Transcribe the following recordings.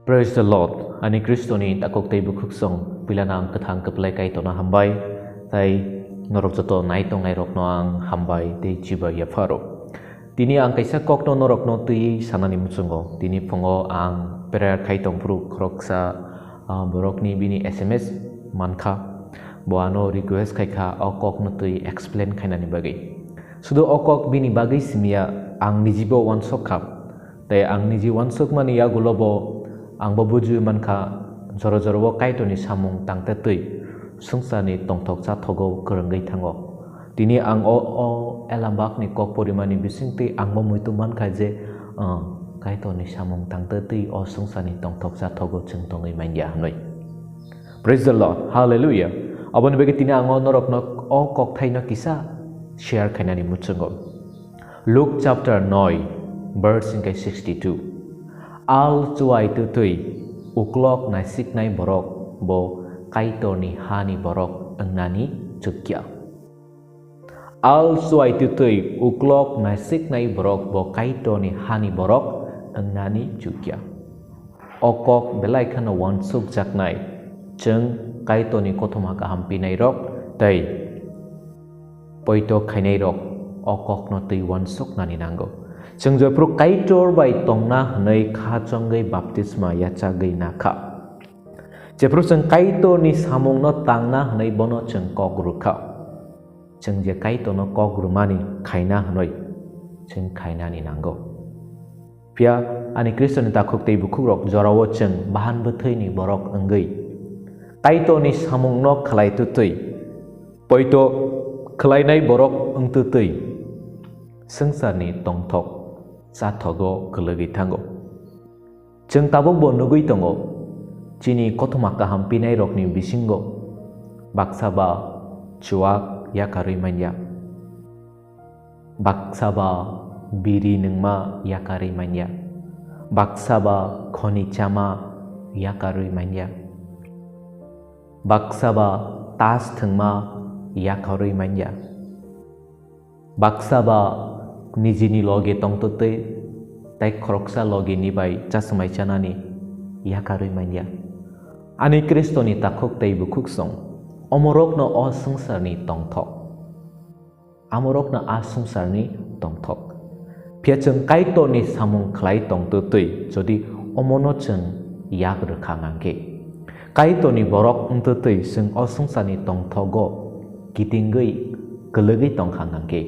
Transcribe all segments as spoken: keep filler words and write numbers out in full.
Praise the Lord. Ani Kristoni takhuk tei bukhuk song pilana ang kwthang kwplai Kaitorno hambai, tai norok joto nai tongnai rokno ang hambai tei chibai yapharo. Tini ang kaisa kokno norokno twi sanani muchungo. Tini phungo ang prayer khai tongphuru khoroksa, ah, borokni bini S M S mankha. Bo ano request khaikha o kokno twi explain khainani bagwi. Sudu o kok bini bagwi simiya ang nijibo uansuk kha. Tei ang niji uansukmani yagulo bo angbo bujui mankha, jora jorao Kaitorni samung tangte twi swngcharni tongthok chathogo kwrwngwi thango. Tini ang o, o elambakni kok porimani bisingtwi angbo muitu mankha je, ah, Kaitorni samung tangte twi o swngcharni tongthok chathogo chwng tongwi manya hwnwi. Praise the Lord. Hallelujah. Aboni bagwi tini ang o norokno o kokthaino kisa share khainani muchungo. Luke chapter noi, verse hwnkhe sixty-two. Al chuai twtwi uklok naisiknai borok bo Kaitorni hani borok wngnani chukya. Al chuai twtwi uklok naisiknai borok bo Kaitorni hani borok wngnani chukya. O kok belai kheno uansukjaknai, chwng Kaitorni kothoma kaham pinairok tei poito khainairok o kokno twi uansuknani nango. Chwng jephru Kaitor bai tongna hwnwi kha chongwi baptisma yachagwi nakha. Jephru chwng Kaitorni samungno tangna hwnwi bono chwng kok rwkha. Chwng je Kaitorno kok rwmani khaina hwnwi chwng khainani nango. Phiya ani Kristoni takhuk tei bukhukrok jorao chwng bahan bwthwini borok wngwi Kaitorni samungno khlai twtwi, poito khlainai borok wng twtwi swngcharni tongthok chathogo kwlwgwi thango. Chwng tabuk bo nugwi tongo, chini kothoma kaham pinairokni bisingo baksa ba chuak yakarwi manya, baksa ba biri nungma yakarwi manya, baksa ba khoni chama yakarwi manya, baksa ba tas thwngma yakarwi manya. Baksa ba nijini loge tongtwtwi tei khoroksa logeni bai chasmai chanani yakarwi manya. Ani Kristoni takhuk tei bukhuksong, omorokno o swngcharni tongthok. Amorokno a swngcharni tongthok. Phiya chwng Kaitorni samung khlai tongtwtwi jodi omono chwng yak rwkha hwnkhe, Kaitorni borok wngtwtwi chwng o swngcharni tongthogo kitingwi kwlwgwi tongkha hwnkhe,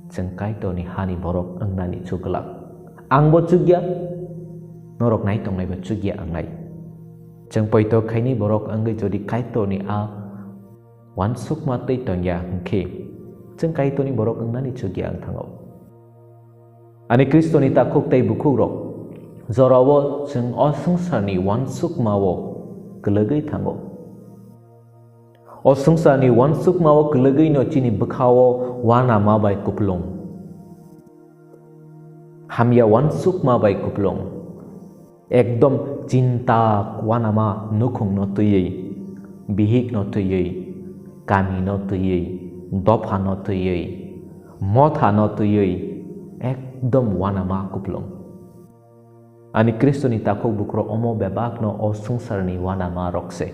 chwng Kaitorni hani borok wngnani chukgwlak. Angbo chukya, norok nai tongnaibo chukya wngnai. Chwng poito khaini borok wngwi jodi Kaitorni a uansukma twi tongya hwnkhe, chwng Kaitorni borok wngnani chukya wng thango. Ani Kristoni takhuk tei bukhukrok, jorao chwng o swngcharni uansukmao kwlwgwi thango. O swngcharni uansukmao kwlwgwino chini bwkhao uanama bai kupulung, hamya uansukma bai kupulung. Ekdom chinta uanama nukhungno twiwi, bihikno twiwi, kamino twiwi, dophano twiwi, mothano twiwi, ekdom uanama kupulung. Ani Kristoni takhuk bukhurok omo bebakno o swngcharni uanama rok se.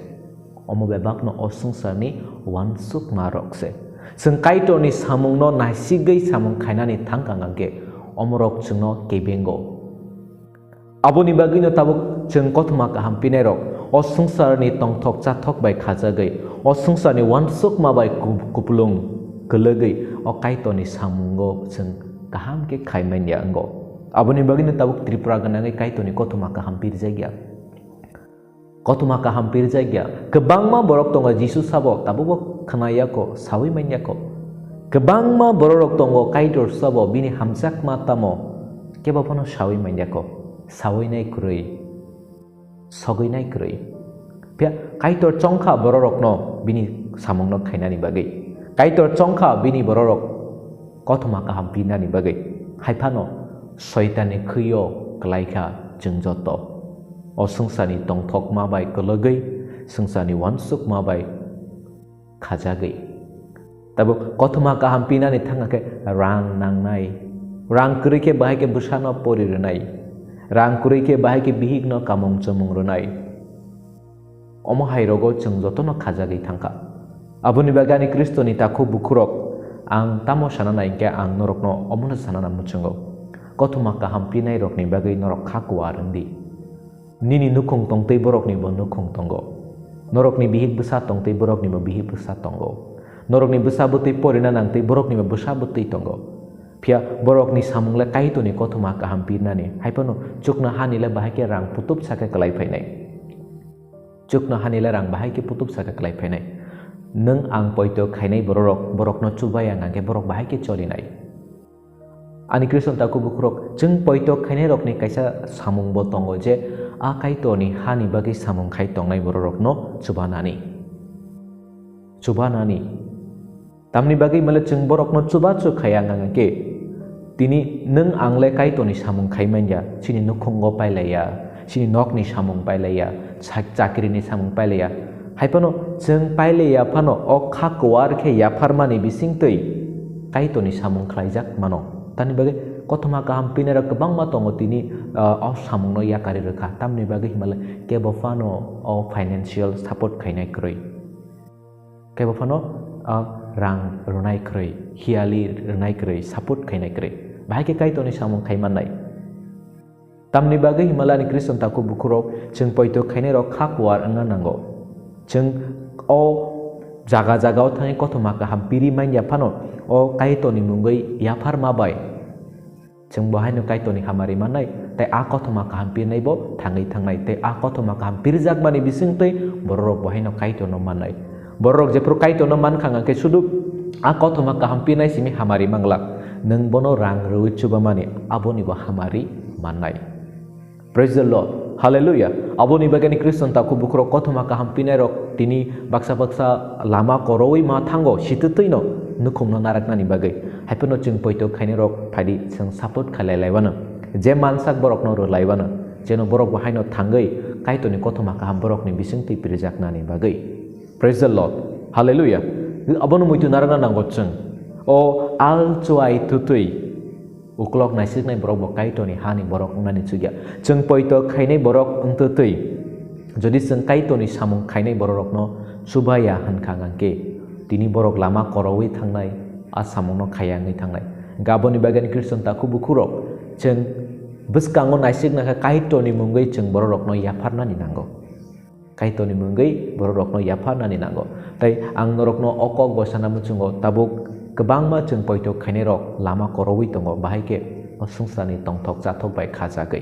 Omo bebakno o swngcharni uansukma rok se. Chwng Kaitorni samungno naisigwi samung khainani thangkha hwnkhe omorok chwngno kebengo. Aboni bagwino tabuk chwng kothoma kaham pinairok o swngcharni tongthok chathok bai khajagwi, o swngcharni uansukma bai ku-, kupulung kwlwgwi o Kaitorni samungo chwng kaham khe khaimanya wngo. Aboni bagwino tabuk Tripura gwnangwi Kaitorni kothoma kaham pirjakya. Kothoma kaham pirjakya. Kwbangma borok tongo Jisu sabo, tabukbo khwnayako, sawi manyako. Kwbangma bororok tongo Kaitor sabo, bini hamjakma tamo, kebo phano sawi manyako. Sawi nai kwrwi, sogwi nai kwrwi. Phiya Kaitor chongkha bororokno bini samungno khainani bagwi. Kaitor chongkha bini bororok kothoma kaham pinani bagwi. Hai phano Soitanni khwio kwlaikha chwng joto. O swngcharni tongthokma bai kwlwgwi, swngcharni uansukma bai khajagwi. Tabuk kothoma kaham pinani thangkha khe rang nangnai. Rang kwrwi khe bahai khe bwsano pori rwnai. Rang kwrwi khe bahai khe bihikno kamung chumung rwnai. Omo hai rogo chwng jotono khajagwi thangkha. Aboni bagwi ani Khristoni takhuk bukhurok, ang tamo sana nai hwnkhe ang norokno omono sanana muchungo. Kothoma kaham pinairokni bagwi norok kha kuar wng di. Nini nukhung tongtwi boroknibo nukhung tongo. Norokni bihik bwsa tongtwi boroknibo bihik bwsa tongo. Norokni bwsa bwtwi porina nangtwi boroknibo bwsa bwtwi tongo. Phiya borokni samung le Kaitorni kothoma kaham pirnani, hai phano chukno hani le bahai khe rang putup sa khe kwlai phainai. Chukno hani le rang bahai khe putup sa khe kwlai phainai. Nwng ang poito khainai bororok, borokno chubaya hwnkhe borok bahai khe cholinai. Ani Khriston takhuk bukhurok, chwng poito khainairokni kaisa samungbo tongo je a Kaitorni hani bagwi samung khai tongnai bororokno chubanani. Chubanani. Tamni bagwi male chwng borokno chubachu khaya wngkha khe, tini nwng ang le Kaitorni samung khai manya, chini nukhungo pailaiya, chini nokni samung pailaiya, sak-, chakrini samung pailaiya. Hai phano chwng pailaiya phano o kha kuar khe yapharmani bisingtwi Kaitorni samung khlaijak mano. Tamni bagwi kothoma kaham pinairok kwbangma tongo tini, ah, o samungno yakarwi rwkha. Tamni bagwi himale kebo phano o financial support khainai kwrwi. Kebo phano, ah, rang rwnai kwrwi, hiyali rwnai kwrwi, support khainai kwrwi. Bahai khe Kaitorni samung khai mannai. Tamni bagwi himale ani Khriston takhuk bukhurok chwng poito khainairok kha kuar wngna nango. Chwng o jaga jagao thangwi kothoma kaham piri manya phano o Kaitorni mungwi yapharma bai chwng bo haino Kaitorni hamari mannai, tei a kothoma kaham pirnaibo thangwi thangnai, tei a kothoma kaham pirjakmani bisingtwi bororok bo haino Kaitorno mannai. Bororok jephru Kaitorno mankha hwnkhe sudu a kothoma kaham pirnai simi hamari manglak, nwng bono rang rwui chubamani abonibo hamari mannai. Praise the Lord. Hallelujah. Aboni bagwi ani Khriston takhuk bukhurok kothoma kaham pinairok tini baksa baksa lama korowi ma thango sitwtwino nukhungno naraknani bagwi. Hai phano chwng poito khainairok phaidi chwng support khailai laiwano. Je mansak borokno rwlaiwano. Jeno borok bo haino thangwi Kaitorni kothoma kaham borokni bisingtwi pirjaknani bagwi. Praise the Lord. Hallelujah. Abono muitu narakna nango chwng. O al chuai twtwi uklok naisiknai borok bo Kaitorni hani borok wngnani chukya. Chwng poito khainai borok wngtwtwi, jodi chwng Kaitorni samung khainai bororokno chubaya hwnkha hwnkhe, tini borok lama korowi thangnai a samungno khaya wngwi thangnai. Hwnkhe aboni bagwi ani Khriston takhuk bukhurok chwng bwskango naisikna khe Kaitorni mungwi chwng bororokno yapharnani nango. Kaitorni mungwi bororokno yapharnani nango. Tei ang norokno o kok bo sana muchungo, tabuk kwbangma chwng poito khainairok lama korowi tongo, bahai khe o swngcharni tongthok chathok bai khajagwi.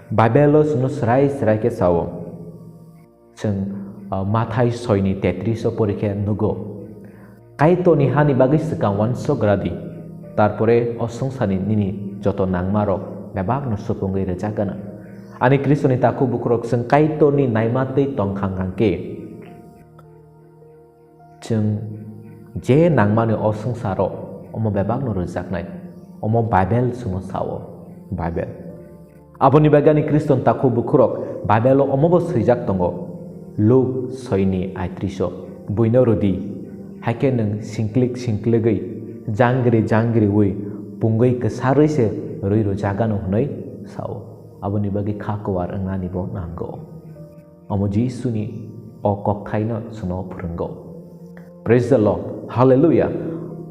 Bible-o chwngno swrai swrai khe sao. Chwng, ah, Mathai soini tetris o pori khe nugo. Kaitorni hani bagwi swkang uansuk radi, tarpore o swngcharni nini joto nangmarok bebakno supungwi rwjak gana. Ani Khristoni takhuk bukhurok, chwng Kaitorni naima twi tongkha hwnkhe, chwng je nangmani o swngcharo omo bebakno rwjaknai, omo Bible chwngno sao, Bible. Aboni bagwi ani Khriston takhuk bukhurok Bible-o omobo swijak tongo, Luk soini aitris o, "Buino rwdi, hai khe nwng singklik singkligwi, jangri jangriwi, pungwi kwsarwi se rwi rwjagano," hwnwi sao. Aboni bagwi kha kwar wngnanibo nango. Omo Jisuni o kokthaino chwngno phwrwngo. Praise the Lord. Hallelujah.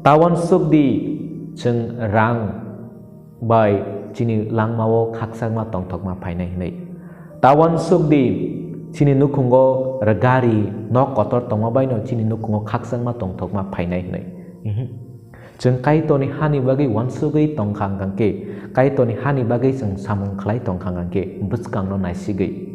Ta uansuk di, chwng rang bai chini langmao khakchangma tongthokma phainai hwnwi. Ta uansuk di, chini nukhungo gari, nok kotor tongma baino chini nukhungo khakchangma tongthokma phainai hwnwi. Mhm. Chwng Kaitorni hani bagwi uansugwi tongkha hwnkhe, Kaitorni hani bagwi chwng samung khlai tongkha hwnkhe, bwskangno naisigwi.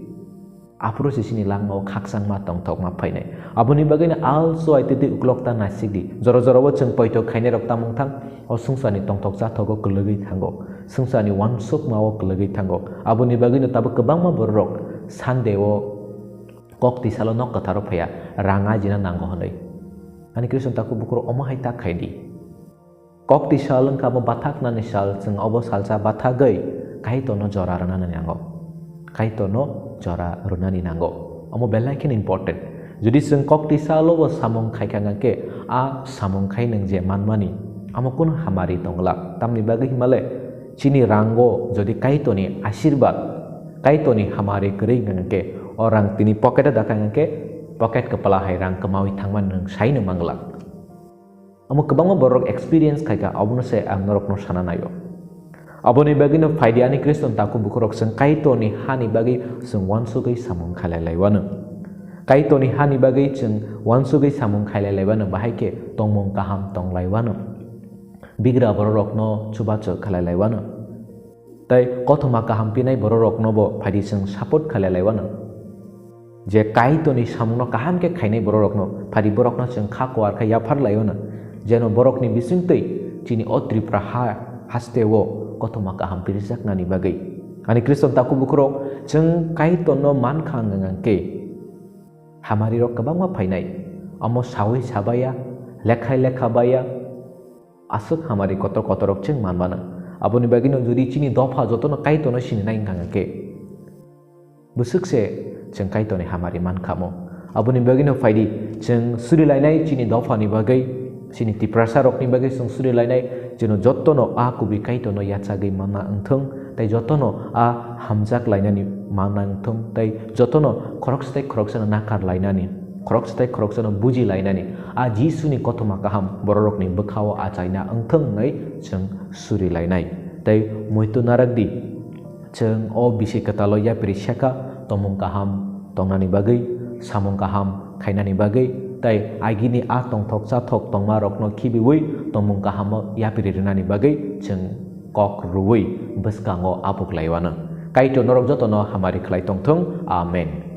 Aphuru se chini langmao khakchangma tongthokma phainai. Aboni bagwino also aitwtwi uklok ta naisik di. Jora jorao chwng poito khainairok tamung thang, o swngcharni tongthok chathogo kwlwgwi thango. Swngcharni uansukmao kwlwgwi thango. Aboni bagwino tabuk kwbangma bororok Sunday-o kok tisalo nok kwtharo phaiya, rang ajina nango hwnwi. Ani Khriston takhuk bukhurok omo hai ta khai di. Kok twi sal wngkha abo bathaknani sal, chwng obo salsa bathagwi Kaitorno jora rwnani nango. Kaitorno jora rwnani nango. Omo belai kheno important. Jodi chwng kok twi salo bo samung khaikha hwnkhe, a samung khai nwng je manmani, amo kunu hamari tongla. Tamni bagwi himale, Chini rango jodi Kaitorni asirbat, Kaitorni hamari kwrwi wngkha khe, o rang tini pocket-o dakha wngkha khe, pocket kwpla hai rang kwmawi thangmani nwng saino manglak. Omo kwbangma borok experience khaikha, obono se ang norokno sana naio. Aboni bagwino phaidi ani Khristan takhuk bukhurok, chwng Kaitorni hani bagwi chwng uansugwi samung khailai laiwano. Kaitorni hani bagwi chwng uansugwi samung khailai laiwano, bahai khe tongmung kaham tonglaiwano. Bigra bororokno chubachu khalai laiwano. Tei kothoma kaham pinai bororoknobo phaidi chwng support khalai laiwano. Je Kaitorni samungno kaham khe khainai bororokno phaidi borokno chwng kha kuar khe yaphar laiwano. Jeno borokni bisingtwi chini o Tripura ha hasteo kothoma kaham pirijaknani bagwi. Ani Khristan takhuk bukhurok, chwng Kaitorno mankha wngkha khe, hamarirok kwbangma phainai. Omo saui sabaya, lekhai lekha baya, aswk hamari kotor kotorrok chwng manmano. Aboni bagwino jodi chini dopha jotono Kaitorno sininai wngkha khe, bwswk se chwng Kaitorni hamari mankhamo. Aboni bagwino phaidi chwng surilainai chini dophani bagwi, chini Tiprasarokni bagwi chwng surilainai, chwng jotono a kubui Kaitorno yachagwi manna wngthung, tei jotono a hamjak lainani manna wngthung, tei jotono khoroksa tei khoroksano nakar lainani, khoroksa tei khoroksano buji lainani, a Jisuni kothoma kaham bororokni bwkhao achaina wngthung hwnwi chwng suri lainai. Tei muitu narak di, chwng o bisi kwtalo yapri seka tongmung kaham tongnani bagwi, samung kaham khainani bagwi, tei agini a tongthok chathok tongmarokno khibiui tongmung kahamo yapri rwnani bagwi chwng kok rwui bwskango abuk laiwano. Kaitor norok jotono hamari khlai tongthung. Amen.